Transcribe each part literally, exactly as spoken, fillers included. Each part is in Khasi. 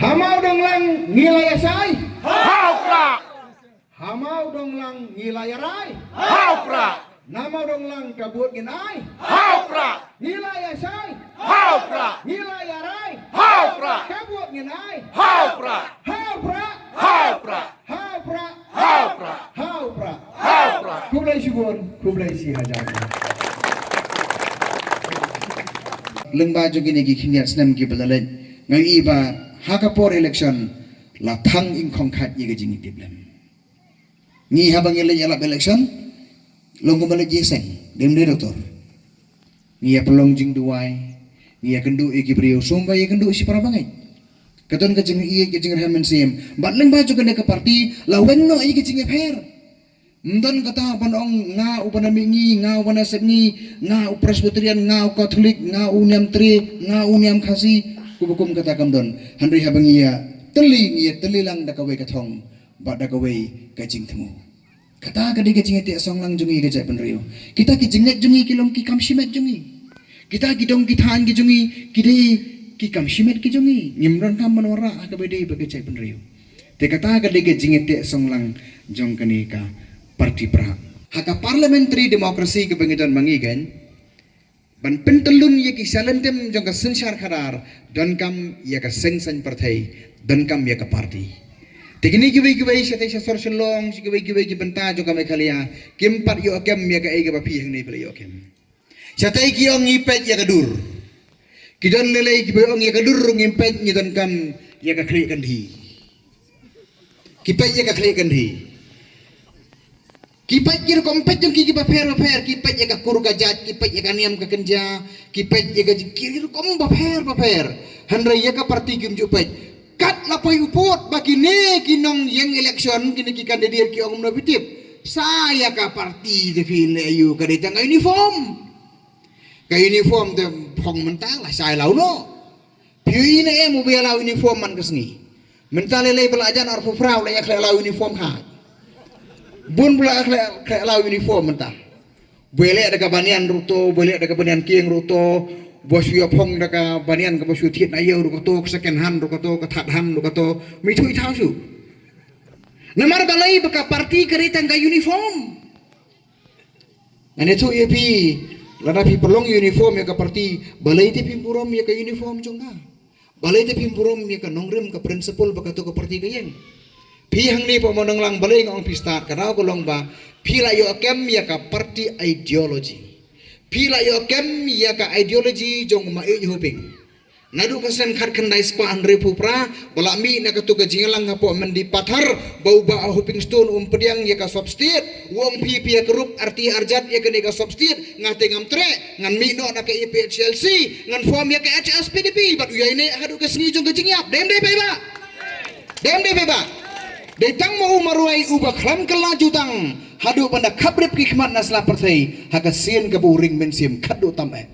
Ha Mawdonglang ngi la ïa shai. Ha u Prah. Ha Mawdonglang ngi la ïa rai. Ha u Prah. Na Mawdonglang ka vote ngin ai. Ha u Prah. Ngi la ïa shai. Ha u Prah. Ngi la ïa rai. Ha u Prah. Ka vote ngin ai. Ha u Prah. Ha u Prah. Ha u Prah. Ha u Prah. Ha u Prah. Ha u Prah. Ha u Prah. Khublei shibun, khublei shihajar. Lyngba jong kine ki khyndiat snem kiba la leit, nga ïohi ba ha ka por election la thang ingkhong khat ïa ka jingïatiplem. Ngi haba ngi leit ïalap election, long kumba leit ïaseng, dei ym dei, doctor? Ngi ïa pynlong jingduwai, ngi ïa kynduh ïa ki briew, sngewbha ïa kynduh shipara bangeit. Ka don ka jingïeit, ka jingrhem mynsiem. Bad lyngba jong kane ka party la weng noh ïa ka jingïapher. Ym don kata ban ong nga u ba na mihngi, nga u ba na sepngi, nga u Presbyterian, nga u Katholik, nga u niam Tre, nga u niam Khasi, kumba kum kata kam don. Hynrei haba ngi ïa tylli, ngi ïa tylli lang da kawei ka thong bad da kawei ka jingthmu. Kata ka dei ka jingïateh song lang jong ngi ka jaitbynriew. Kita ki jingngeit jong ngi ki long ki kam shimet jong ngi. Kita ki dong ki thaiñ ki jong ngi ki dei ki kam shimet ki jong ngi. Ngim donkam ban wanrah ha kaba dei bad ka jaitbynriew. Te kata ka dei ka jingïateh song lang jong kane ka party Prah. Ha ka parliamentary democracy kaba ngi don ma ngi kan, ban pyntyllun ïa ki shalynter jong ka synshar khadar, donkam ïa ka seng saiñ pyrthei, donkam ïa ka party. Te kine kiwei kiwei shatei sha sor Shillong, sha kiwei kiwei ki bynta jong ka Meghalaya, kim pat ïoh kem ïa kaei kaba phi hangne phi la ïoh kem. Shatei ki ong ngi peit ïa ka dur. Ki don lei lei kiba ong ïa ka dur ruh ngim peit, ngi donkam ïa ka khlieh kynthi. Ki peit ïa ka khlieh kynthi. Ki peit ki rukom peit jong ki kiba pher bapher, ki peit ïa ka kur ka jait, ki peit ïa ka niam ka kynja, ki peit ïa ka jing ki rukom bapher bapher. Hynrei ïa ka party kim ju peit. Kat la poi u pud ba kine ki nongïeng election, kine ki candidate ki ong kumno phi tip. Sa ïa ka party te phi leh aïu, ka dei tang ka uniform. Ka uniform te phong mynta la shai la u noh. Phi ïohi ne em u ba ïa la uniform man ka sngi. Mynta lei lei ba la jan arphew phra u la ïa khleh la uniform kha. Bun ba la khleh, khleh la uniform mynta. Ba ïa leh da ka banian ruh to, ba ïa leh da ka banian kieng ruh to, ba shu ïa phong da ka banian kaba shu thied na ïew ruh kato, ka second hand ruh kato, ka third hand ruh kato, mi thui thaw shu. Namar balei? Ba ka party ka dei tang ka uniform. Ngan ïathuh ïa phi, lada phi pynlong uniform ïa ka party, balei te phim burom ïa ka uniform jong ka? Balei te phim burom ïa ka nongrim, ka principle ba kato ka party ka ïeng? Phi hangne pa Mawdonglang, balei nga ong phi stad, ka daw ka long ba phi la ïoh kem ïa ka party ideology. Phi la ïoh kem ïa ka ideology jong u Mahiej Hoping. Naduh ka snem khatkhyndai spah hynriewphew phra, ba la mih na kato ka jingïalang hapoh Mendipathar, ba u Bah Hoping Stone um pdiang ïa ka sub state, u ong phi phi ïa ka rup arti arjat ïa kane ka sub state, nga te ngam treh, ngan mih noh na ka A P H L C, ngan form ïa ka H S P D P, bad u ïai neh haduh ka sngi jong ka jingïap, dei ym dei paidbah? Dei ym dei paidbah? Dei tang ma u marwei uba khlem kylla jutang, haduh ban da khapbrip ki khmat na sla pyrthei, ha ka sien kaba u ring mynsiem khatduh tam eh.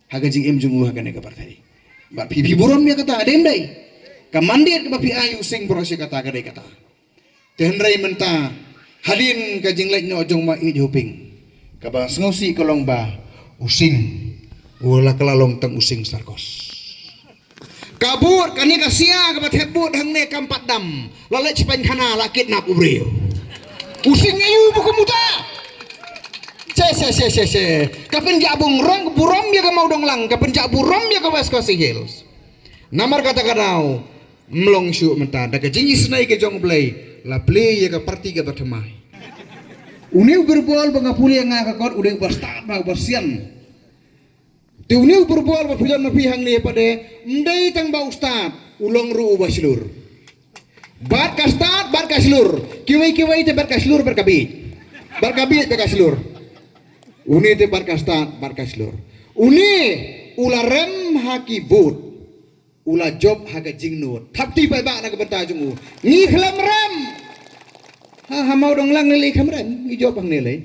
Ha ka jingim jong u ha kane ka pyrthei. Bad phi phi burom ïa kata, dei ym dei? Ka mandate kaba phi ai u Sing Broshi kata ka dei kata. Te hynrei mynta, hadien ka jingleit noh jong u Mahiej Hoping, kaba sngewsih ka long ba u Sing u la kylla long tang u Sing Sarkos. Ka vote kane ka sia kaba thep vote hangne kam pat dam. La leit shipaiñ khana, la kidnap u briew. U Sing aïu ba kum uta? Che, che, che, che, che. Ka pynjah burom, burom ïa ka Mawdonglang, ka pynjah burom ïa ka West Khasi Hills. Namar kata ka daw, ym long shuh mynta, da ka jingisynei ka jong U Blei, la plie ïa ka party kaba thymmai. Une u Birbol ba nga pule nga ka kot, u dei uba stad bha, uba sian. Te une u Birbol ba phi don ma phi hangne pat de, ym dei tang ba u stad, u long ruh uba shlur. Bad ka stad, bad ka shlur. Kiwei kiwei te bad ka shlur, bad ka bieit. Bad ka bieit, bad ka shlur. Une te bad ka stad, bad ka shlur. Une u la rem ha ki vote. U la jop ha ka jingnud. Thap kti paidbah na ka bynta jong u. Ngi khlem rem. Ha, ha Mawdonglang ne lei khlem rem. Ngi jop hangne lei.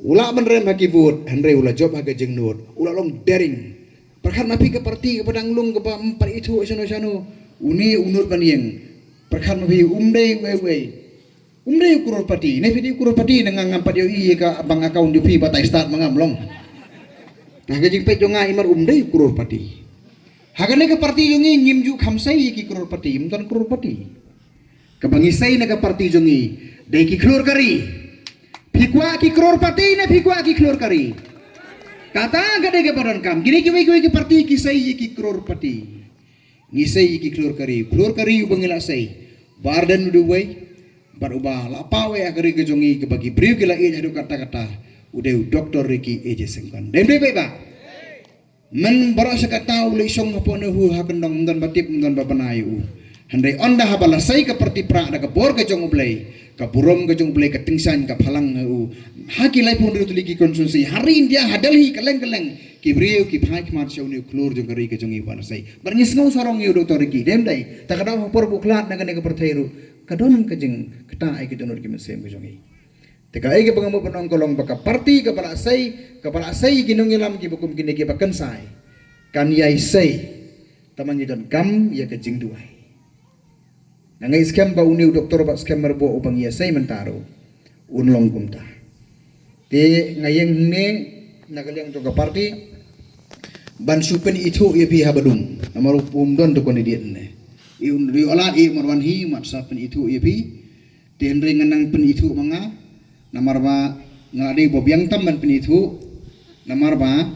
U lah ban rem ha ki vote, hynrei u la jop ha ka jingnud. U la long daring. Pyrkhat ma phi ka party kaba dang lung kaba ym pat ithuh shano shano. Une u nud ban ïeng. Pyrkhat ma phi um dei uwei uwei. Um dei u crorepati. Ne phi dei u crorepati, ne nga ngam pat ïohi ïa ka bank account jong phi, batai stad ma ngam long. Na ka jingpeit jong nga, i mar um dei u crorepati. Ha kane ka parti jong ngi ngim ju kham sei ïa ki crorepati, ym don crorepati. Kaba ngi sei na ka parti jong ngi dei ki khlur kari. Phi kwah ki crorepati ne phi kwah ki khlur kari? Kata ka dei kaba donkam. Kine kiwei kiwei ki parti ki sei ïa ki crorepati. Ngi sei ïa ki khlur kari. Khlur kari uba ngi la sei, Bah Ardent u dei uwei, bad uba la paw ïa ka ri ka jong ngi kaba ki briew ki la ïeit haduh katta katta, u dei u Doctor Ricky A J Syngkon. Dei ym dei, bad ba Myn baroh sa kata u leit shong hapoh NEHU ha kyndong, ym don ba tip, ym don ba bna ïa u. Hynrei ynda haba la sei ka pyrthei prah da ka bor ka jong U Blei, ka burom ka jong U Blei ka tyngshaiñ ka phalang ha u. Ha ki laiphew hynriew tylli ki constituency ha ri India, ha Delhi, kylleng kylleng, ki briew ki phai khmat sha une u khlur jong ka ri ka jong ngi ba la sei. Bad ngi sngew sarong ïa u Doctor Ricky, dei ym dei? Ta ka daw ha por ba u khlad na kane ka pyrthei ruh ka don ka jingkata ïa ki dohnud ki mynsiem ka jong ngi. Te kaei kaba nga mut ban ong ka long ba ka parti kaba la sei, kaba la sei ïa ki nongïalam kiba kum kine kiba kynsai, kan ïai sei tangba ngi donkam ïa ka jingduwai. Nga ngeit skhem ba une u doktor bad skhem marbo uba ngi ïa sei mynta ruh un long kumta. Te nga ïeng hangne na ka liang jong ka parti ban shu pynithuh ïa phi haba dum, namar um don tu candidate ne. I un ri olat i marwan hi mat sa pynithuh ïa phi. Te hynrei nga nang pynithuh ma nga, namar ba nga la dei ba biang tam ban pynithuh, namar ba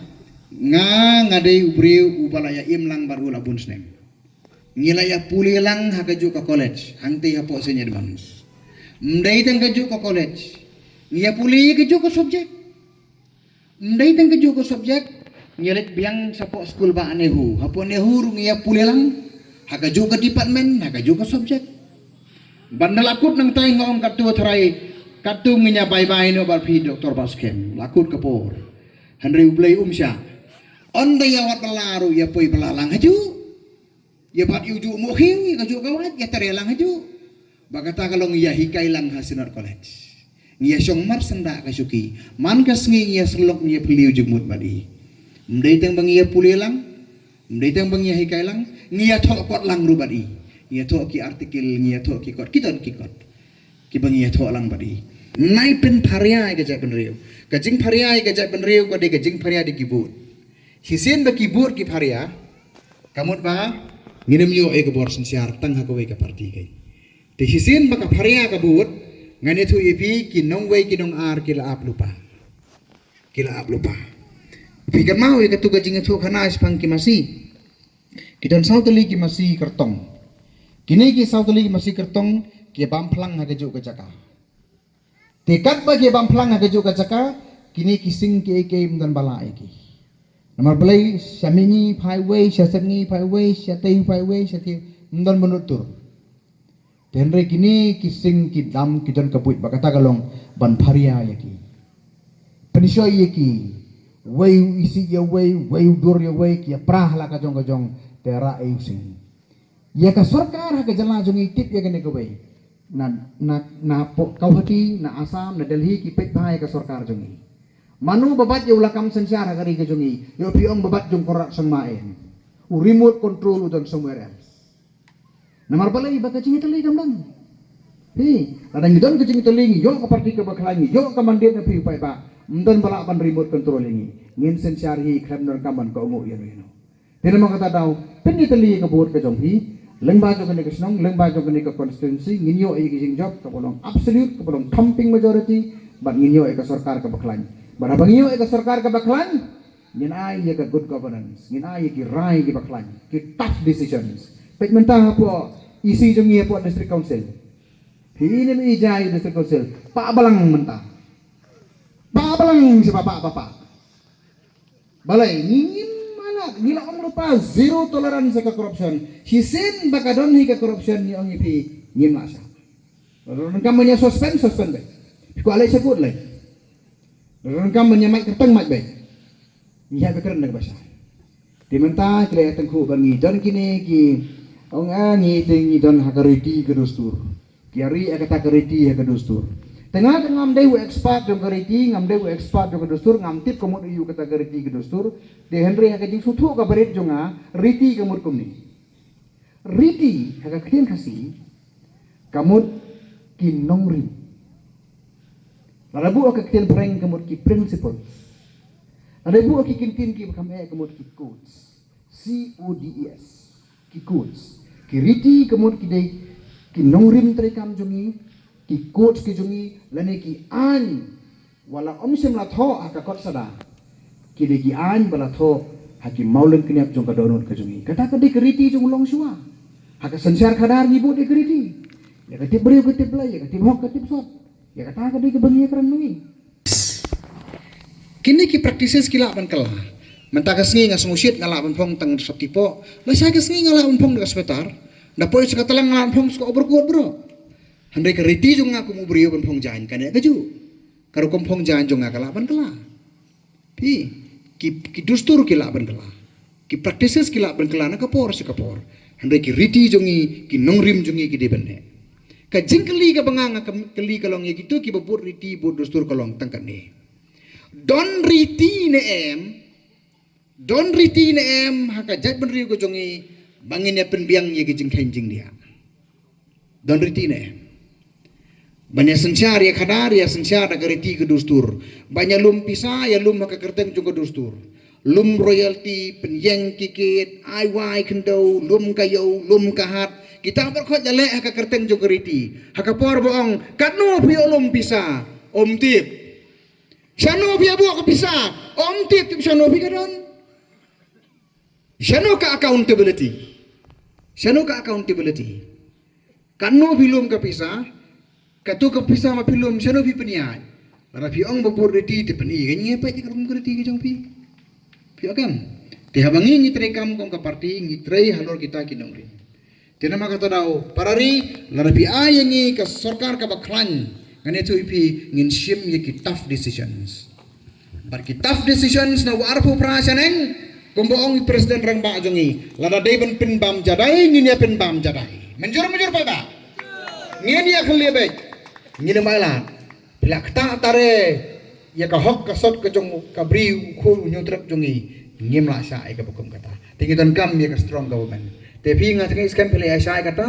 nga, nga dei u briew uba la ïa im lang bad u la bun snem. Ngi la ïa pule lang ha kajuh ka college, hangtei hapoh Saint Edmund's. Ym dei tang kajuh ka college, ngi ïa pule ïa kajuh ka subject. Ym dei tang kajuh ka subject, ngi leit biang shapoh skul ba NEHU. Hapoh NEHU ruh ngi ïa pule lang ha kajuh ka department, ha kajuh ka subject. Ban da la kut nangtai nga ong katto tharai, katto ngin ïa bye bye noh bad phi doktor Bah Skhem. La kut ka por. Hynrei U Blei um shah. Ynda ïa wad bylla ruh ïa poi bylla lang hajuh. Ïa bat ïa u juh mokhiew, ïa ka juh ka wait, ïa trei lang hajuh. Ba kata ka long ïa hikai lang ha Synod College. Ngi ïa shong mar syndah ka shuki. Man ka sngi ngi ïa syllok, ngi ïa phylliew jingmut bad i. Ym dei tang ba ngi ïa pule lang, ym dei tang ba ngi ïa hikai lang, ngi ïa thoh kot lang ruh bad i. Ngi ïa thoh ki article, ngi ïa thoh ki kot, ki don ki kot kiba ngi ïa thoh lang bad i. Nai pynpharia ïa ka jaitbynriew. Ka jingpharia ïa ka jaitbynriew ka dei ka jingpharia da ki vote. Shisien ba ki vote ki pharia, ka mut ba ngin ym ïoh ïa ka bor synshar tang ha kawei ka parti keiñ. Te shisien ba ka pharia ka vote, ngan ïathuh ïa phi, ki nongwei ki nongar ki la ap lypa. Ki la ap lypa. Phi kynmaw ïa katu ka jingïathuh khana shaphang ki masi. Ki don saw tylli ki masi kyrtong. Kine ki saw tylli ki masi kyrtong ki bam phlang ha kajuh ka jaka. Te katba ki bam phlang ha kajuh ka jaka, kine ki sing kiei kiei ym don ba lah ïa ki. Namar balei, sha mihngi phai wei, sha sepngi phai wei, shatei phai wei, shatei, ym don ba nud tur. Te hynrei kine ki sing ki dam, ki don ka buit, ba kata ka long ban pharia ïa ki. Pynshoi ïa ki, wei u isih ïa wei, wei u dur ïa wei, ki ïa pra ha la ka jong ka jong, te rah ei u sing. Ïa ka sorkar ha ka jylla jong ngi, tip ïa kane kawei. Na, na, na Guwahati, na Assam, na Delhi, ki peit bha ïa ka sorkar jong ngi. Mano ba bat ïa u lakam synshar ha ka ri ka jong ngi? Ïoh phi ong ba bat jong Conrad Sangma em, u remote control u don somewhere else. Namar balei? Ba ka jingïatylli kam don. Phi, lada ngi don ka jingïatylli, ngi ïoh ka parti kaba khlaiñ, ngi ïoh ka mandate na phi u paidbah, ym don ba lah ban remote control ïa ngi. Ngin synshar hi, khlem donkam ban kohnguh ïano ïano. Te namar kata daw, pynïatylli ïa ka vote ka jong phi, lyngba jong kane ka shnong, lyngba jong kane ka constituency, ngin ïoh ïa ka jingjop kaba long absolute, kaba long thumping majority, bad ngin ïoh ïa ka sorkar kaba khlaiñ. Bad haba ngin ïoh ïa ka sorkar kaba khlaiñ, ngin ai ïa ka good governance, ngin ai ïa ki rai kiba khlaiñ, ki tough decisions. Peit mynta hapoh E C jong ngi hapoh District Council. Phi i ne em i jai District Council, pah balang mynta. Pah balang, sha pah, pah, pah, pah. Balei? Ngi ngim manat, ngi la ong lypa zero tolerance ïa ka corruption. Shisien ba ka don hi ka corruption, ngi ong ïa phi ngim lah shah. Lada donkam ban ïa suspend, suspend beit. Phi kwah leit sha court, leit. Lada donkam ban ïa mait kyrteng, mait beit. Ngi hap ban kren da kaba shai. Te mynta ki la ïa tyngkhuh ba ngi don kine ki ong, ah, ngi te ngi don ha ka riti ka dustur. Ki ïa ri ïa kata ka riti ha ka dustur. Te nga, te ngam dei u expert jong ka riti, ngam dei u expert jong ka dustur, ngam tip ka mut aïu kata ka riti ka dustur. Te hynrei ha ka jingsngewthuh kaba rit jong nga, riti ka mut kumne. Riti ha ka ktien Khasi ka mut ki nongrim. Lada buh ha ka ktien Phareng ka mut ki principles. Lada buh ha ki ktien kiba kham eh ka mut ki codes. C O D E S. Ki codes. Ki riti ka mut ki dei ki nongrim treikam jong ngi, ki codes ki jong ngi, lane ki aiñ. Wat la ym shym la thoh ha ka kot sada. Ki dei ki aiñ ba la thoh ha ki mawlyngkniap jong ka dohnud ka jong ngi. Kata ka dei ka riti jong u longshuwa. Ha ka synshar khadar ngi bud ïa ka riti. Ïa ka tip briew ka tip Blei, ïa ka tip hok ka tip sot. Ïa kata ka dei kaba ngi ïakren ma ngi. Kine ki practices ki lah ban kylla. Mynta ka sngi nga sngewsih nga lah ban phong tang sopti poh. Lashai ka sngi nga lah ban phong da ka sweater. Da poi sha ka tlang nga lah ban phong sha ka overcoat bro. Hynrei ka riti jong nga kum u briew ban phong jaiñ kane kajuh. Ka rukom phong jaiñ jong nga ka lah ban kylla. Phi, ki, ki dustur ki lah ban kylla. Ki practices ki lah ban kylla na ka por sha ka por. Hynrei ki riti jong ngi, ki nongrim jong ngi ki dei ban neh. Ka jingkylli kaba nga nga kylli ka long ïa kito kiba bud riti bud dustur ka long tang kane. Don riti ne em, don riti ne em ha ka jaitbynriew ka jong ngi ba ngin ïa pynbiang ïa ki jingkheiñ jingdiah. Don riti ne em. Ban ïa synshar ïa khadar ïa synshar da ka riti ka dustur. Ban ïa lum pisa ïa lum ha ka kyrteng jong ka dustur. Lum royalty, pynïeng ki kit, ai wai khyndew, lum ka ïew, lum ka hat. Kita baroh khoit ïa leh ha ka kyrteng jong ka riti. Ha ka por ba ong katno phi ïoh lum pisa, ym tip. Shano phi ïa buh ka pisa, ym tip, tip shano phi ka don. Shano ka accountability? Shano ka accountability? Katno phi lum ka pisa? Kato ka pisa ma phi lum shano phi pynïaid? Lada phi ong ba bud riti te pyni ka ngi peit ka rukom ka riti ka jong phi. Phi ong kam? Te haba ngi ngi treikam kum ka party ngi trei halor kita ki nongrim. Te namar kata daw para ri lada phi ai ïa ngi ka sorkar kaba khlaiñ ngan ïathuh ïa phi ngin shim ïa ki tough decisions. Bad ki tough decisions na u arphew phra shaneng kumba ong i president rangbah jong ngi lada dei ban pynbam jadai ngin ïa pynbam jadai. Mynjur mynjur paidbah. Ngin ïa khlieh beit. Ngin ïa mailat. Phi la ktah tare ïa ka hok ka sot ka jong ka briew u khun u hynñiewtrep jong ngi. Ngim lah shah ïa kaba kum kata. Te ngi donkam ïa ka strong government. Te phi nga thngi skhem phi la ïa shah ïa kata.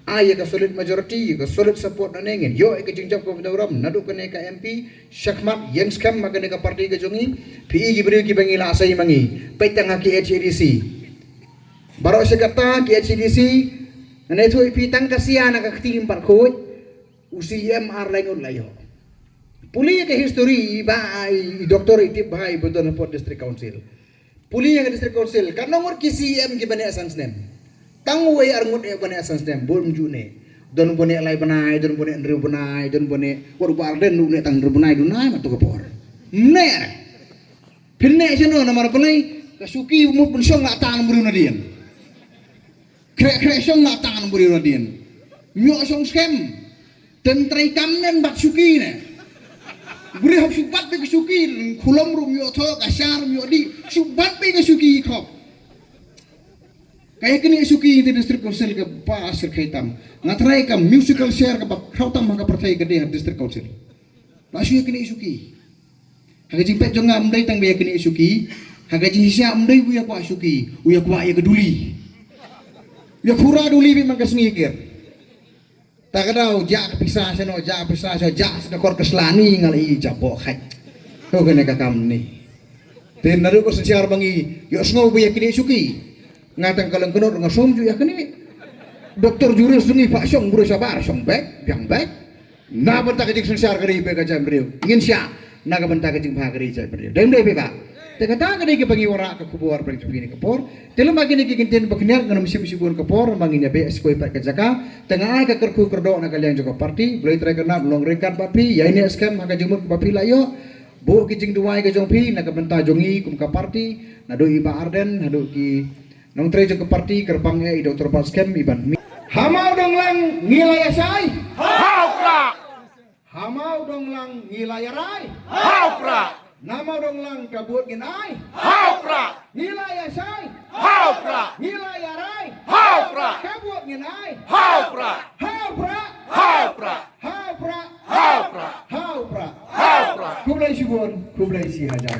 Ai ïa ka solid majority ïa ka solid support na ne ngin ïoh ïa ka jingjop kaba dewram naduh kane ka M P. Shakhmat ïeng skhem ma kane ka party ka jong ngi. Phi i ki briew kiba ngi la sei ma ngi. Peit tang ha ki H A D C. Baroh shi katta ki H A D C. Ngan ïathuh ïa phi tang ka sia na ka kti em pat khuid. U C E M ar lai ngut la ïoh. Pule ïa ka history i Bah i Doctor Itip Bah i ba don hapoh District Council. Pule ïa ka District Council katno ngut ki C E M kiba neh san snem. Tang uwei ar ngut eh ba neh san snem bun ju neh. Don ba neh lai bnai, don ba neh hynriew bnai, don ba neh wat u Bah Ardent u neh tang hynriew bnai, du nai ma tu ka por. Neh. Phin neh shano namar balei ka shuki u mut ban shong la tang briew nadien. Khreh khreh shong la tang briew nadien. Ym ïoh shong skhem. Teng treikam nen bat shuki ne. Briew hok shu bat beit ka shuki, khulom ruh ym ïoh thoh, ka shar ym ïoh dih, shu bat beit ka shuki khop. Ka ïa kane shuki te District Council ka ba sir khaitam. Nga trai ka musical chair ka ba khraw tam ha ka pyrthei ka dei ha District Council. Ba shu ïa kane shuki. Ha ka jingpeit jong nga ym dei tang ba ïa kane shuki. Ha ka jingshisha ym dei u ïa kwah shuki, u ïa kwah ïa ka duli. U ïa khura duli beit man ka sngi kir. Ta ka daw jah ka pisa shano, jah ka pisa shano, jah ka kor ka slani nga la i jah boh khat. To kane ka kam ni. Te naduh ka synshar ba ngi ïohsngew ba ïa kine shuki. Nga tang ka lyngknot nga sum ju ïa kine. Doktor jurist ngi pha shong briew shabar shong bek biang bek. Na bynta ka jingsynshar ka ri bad ka jaitbynriew ngin shah. Na ka bynta ka jingbha ka ri jaitbynriew dei ym dei phi ba. Te kata ka dei kaba ngi wanrah ka khubor ba ngi jop ïa kane ka por. Te lem bad kine ki kyntien ba khyndiat ngan ym shim shibun ka por ba ngin ïa beh skoi pat ka jaka. Te nga ai ka kyrkhu kyrdoh na ka liang jong ka party. Blei Trai Kynrad long ryngkat bad phi, ïai neh skhem ha ka jingmut kaba phi la ïoh. Buh ki jingduwai ka jong phi na ka bynta jong ngi kum ka party, naduh i Bah Ardent haduh ki nongtrei jong ka party, kyrpang eh i Doktor Batskhem, i ban mih. Ha Mawdanglang ngi la ïa shai. Ha u Prah. Ha Mawdanglang ngi la ïa rai. Ha u Prah. Na Mawdanglang ka vote ngin ai. Ha u Prah. Ngi la ïa shai. Ha u Prah. Ngi la ïa rai. Ha u Prah. Ka vote ngin ai. Ha u Prah. Ha u Prah. Ha u Prah. Ha u Prah. Ha u Prah. Ha u Prah. Ha u Prah. Khublei shibun, khublei shihajar.